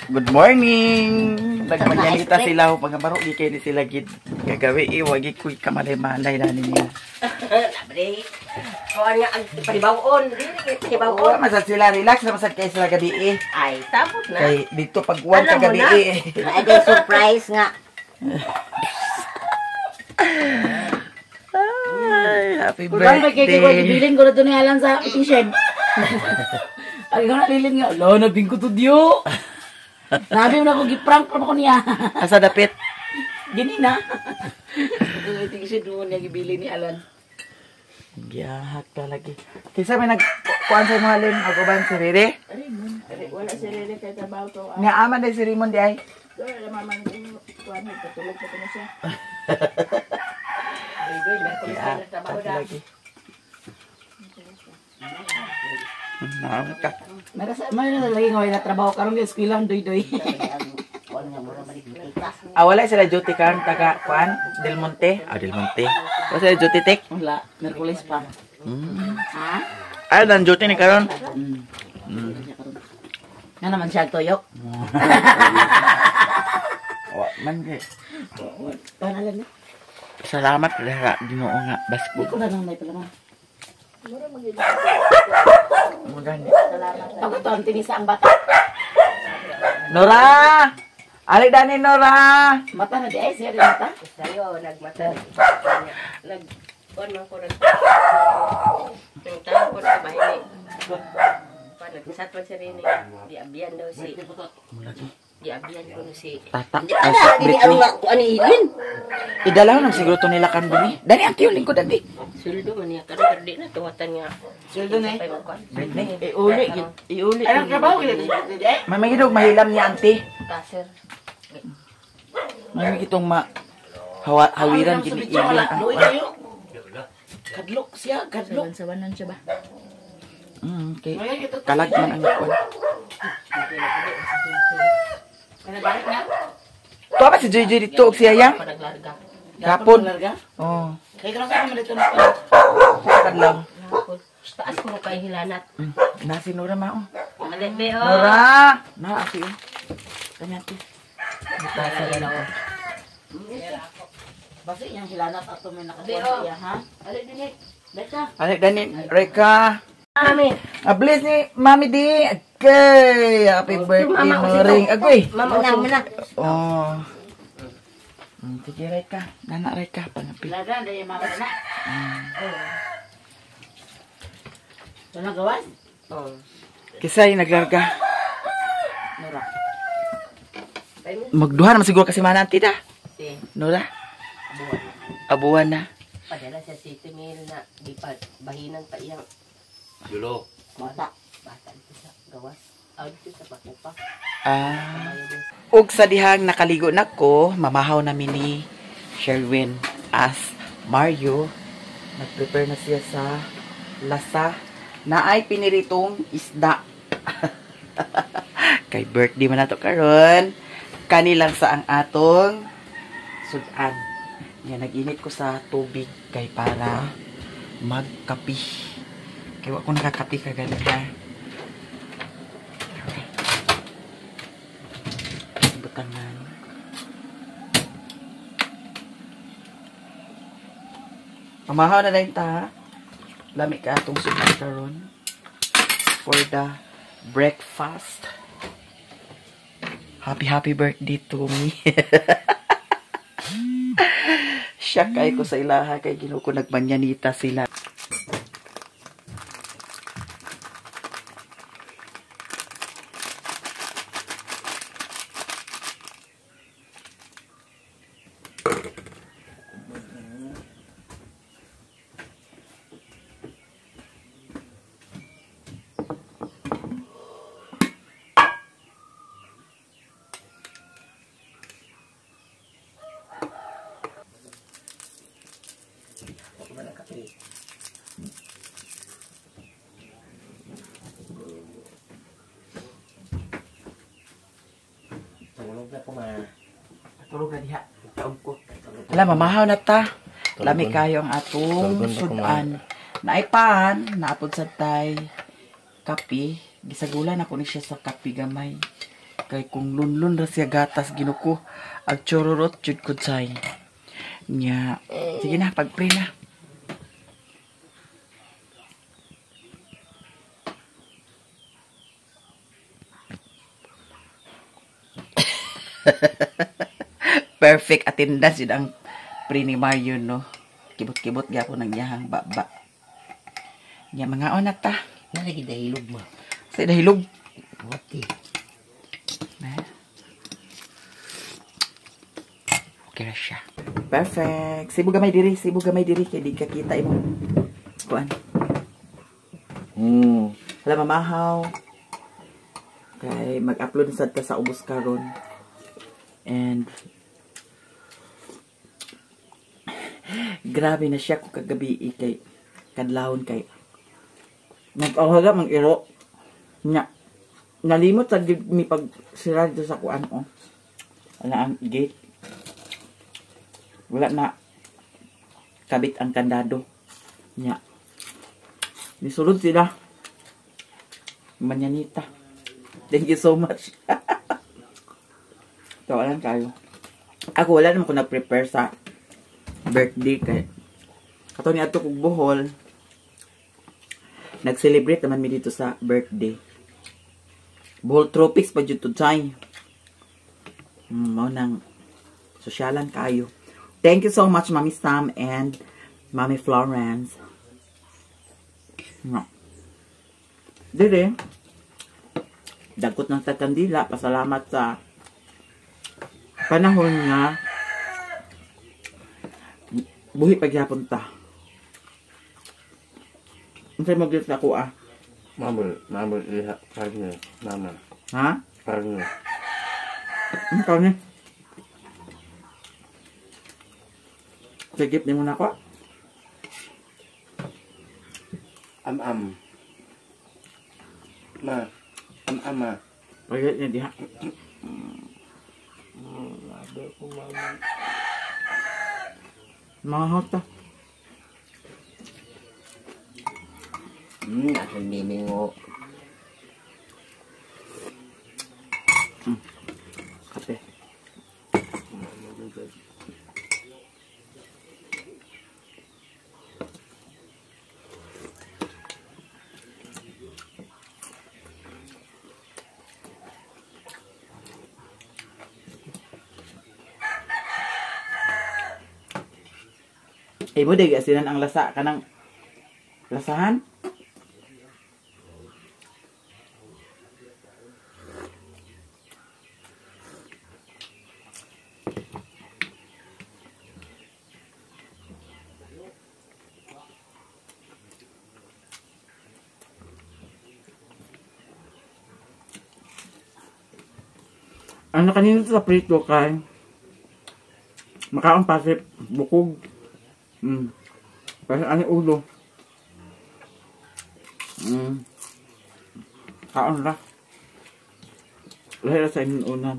Good morning. Nagmanyanita sila o pagkabaro gi kay ni sila gid gagawi eh, wagi koy kamalay-malay na ninyo. Sabi, kuan nga ang pahibawon, dili pahibawon. Oo, masad sila relax na masad kay sila gabi eh. Ay, tapos na. Kay dito pag 1 Alam ka mo gabi na. eh. Ay, kay surprise nga. Ay, happy Kurang may kay ko birthday. gibilin ko na to ni Alan sa itisyon. Ay ko na lilin nga. Lo na bingko to diyo. Nabi mo na ko giprank pa ko niya. Asa dapit? Gini na. Itisyon doon niya gibilin ni Alan. Giyahak talaga. Kinsa may nagkuan sa imong halin og uban si Rere? Wala si Rere kay trabaho to. Nga aman day si Raymond di ay. Wala mama kuan patulog pa ko na siya. Giyahak lagi. Naam ka. Mara sa may na lagi nga wala trabaho karon kay eskwela ang doy-doy. Ah, wala sila duty karon taga kuan Del Monte. Ah, Del Monte. Wala sila duty tek. Wala, Merkulis pa. Ha? Ah, dan duty ni karon. Nga naman siya tuyok. Wa man kay. Panalan na. Salamat dara Ginoo nga Di baskog. ko na nang may palaman. Mo gani. Pag ito ang tinisa ang bata. Nora! Ali dani Nora. Mata na di ay siya di mata. Sayo, nagmata. Nag kuan man ko nag. Nang tao ko sa bahay ni. Kuan nagsat man siya rin eh. Diabian daw si. Diabian ko no si. Tata. Di ana, di ano nga kuan ni Ilin. Idalaw nang siguro to nila kan bini. Dani ang tiyo lingkod dani. Suldo man niya karon pero di na tuwatan nga. Suldo na eh. Pay magkuan. Britney. Iuli, iuli. Anong trabaho gid di ay? May magidog mahilam niya auntie. Kaser. May magitong ma hawa, hawiran gini Wala, ilin. luoy kayo. Kadlok siya, kadlok. Sawan-sawanan siya ba? Okay. Kalag man ang kuan. Balik na. Tuwa ba si Joy Joy dito og siya yang? Pa naglarga. Gapon. Larga. Oh. Kay karon sa man dito na pa. Kadlaw. Hapon. Taas ko kay hilanat. Na si Nora mao. Ali be oh. Nora! Na ati oh. Kanya ati. Tasa na ako. Basi iyang hilanat ato may nakakuha Di, oh. siya ha. Ali dinhi. Beta. Ali dani Reka. Mami. Ablis ni Mami di. Okay. Happy birthday Noring. Agoy. Mama Muna, muna. Oh. Sige Reka. Nana Reka pangapi. Larga na mama na. Ito na gawas? Oh. Kisay naglarga. Nora. Magduha naman siguro kasi mana auntie da. Si Nora. Abuan na. Padala siya si Timil na di pa bahinan pa iyang Yulo. Bata. Bata dito sa gawas. Aw dito sa Bakupa. Ah. Ug sa dihang nakaligo na ko, mamahaw na mi ni Sherwin as Mario. Nag-prepare na siya sa lasa na ay piniritong isda. Kay birthday man nato karon. Kanilang sa ang atong sudan. Nga nag-init ko sa tubig kay para magkapi. Kay wa ko nakakapi kaganina. Butangan. Mamahaw na lang ta. Lami ka atong sudan karon for the breakfast. Happy happy birthday to me. Siya kay ko sa ilaha kay Ginoo ko nagmanyanita sila. Tulog na ko ma. Tulog na diha. Taog ko. Ala, mamahaw na ta. Lami kayo ang atong Tulgon na sudan. Naipan, naapod sa tay kape. Gisagulan ako ni siya sa kape gamay. Kay kung lunlun ra siya gatas ginuko ag chororot jud ko chay. Nya, sige na pag-pray na. Perfect attendance yun ang pre ni Mario, no? Kibot-kibot gyapon ang iyahang baba. Nya mga ona ta. Nalagi dahilog ma. Sa dahilog. Wati. Okay ra siya. Perfect. Sibo gamay diri, sibo gamay diri kay di ka kita imong kuan. Hala mamahaw. Kay mag-upload sad ka sa ubos karon. And grabe na siya ko kagabi kay kadlawon kay nag-ohaga mang iro nya nalimot sa gid mi pag sira dito sa kuan oh. Wala ang gate. Wala na kabit ang kandado. Nya. Nisulod sila. Manyanita. Thank you so much. Tawalan kayo. Ako wala naman ko na-prepare sa birthday kay kato ni adto kog Bohol. Nag-celebrate naman mi dito sa birthday. Bohol Tropics pa jud to chay. Mao nang sosyalan kayo. Thank you so much Mami Sam and Mami Florence. No. Dire. Dagkot ng tagkandila, pasalamat sa panahon nga buhi pagyapon ta. Unsay mo gift ako ah? Mama, mama iha karne, mama. Ha? Karne. Ano karne? Sige, gift ni mo na ako. Am-am. Ma. Am-am ma. Pagit niya diha. Mga hot ta. Akong mimingo. Kape. Imo day asinan ang lasa kanang lasahan. Ano kanina sa prito kay makaon pasip bukog. Kasi ano ulo. Kaon ra. Lahi ra sa inyong unan.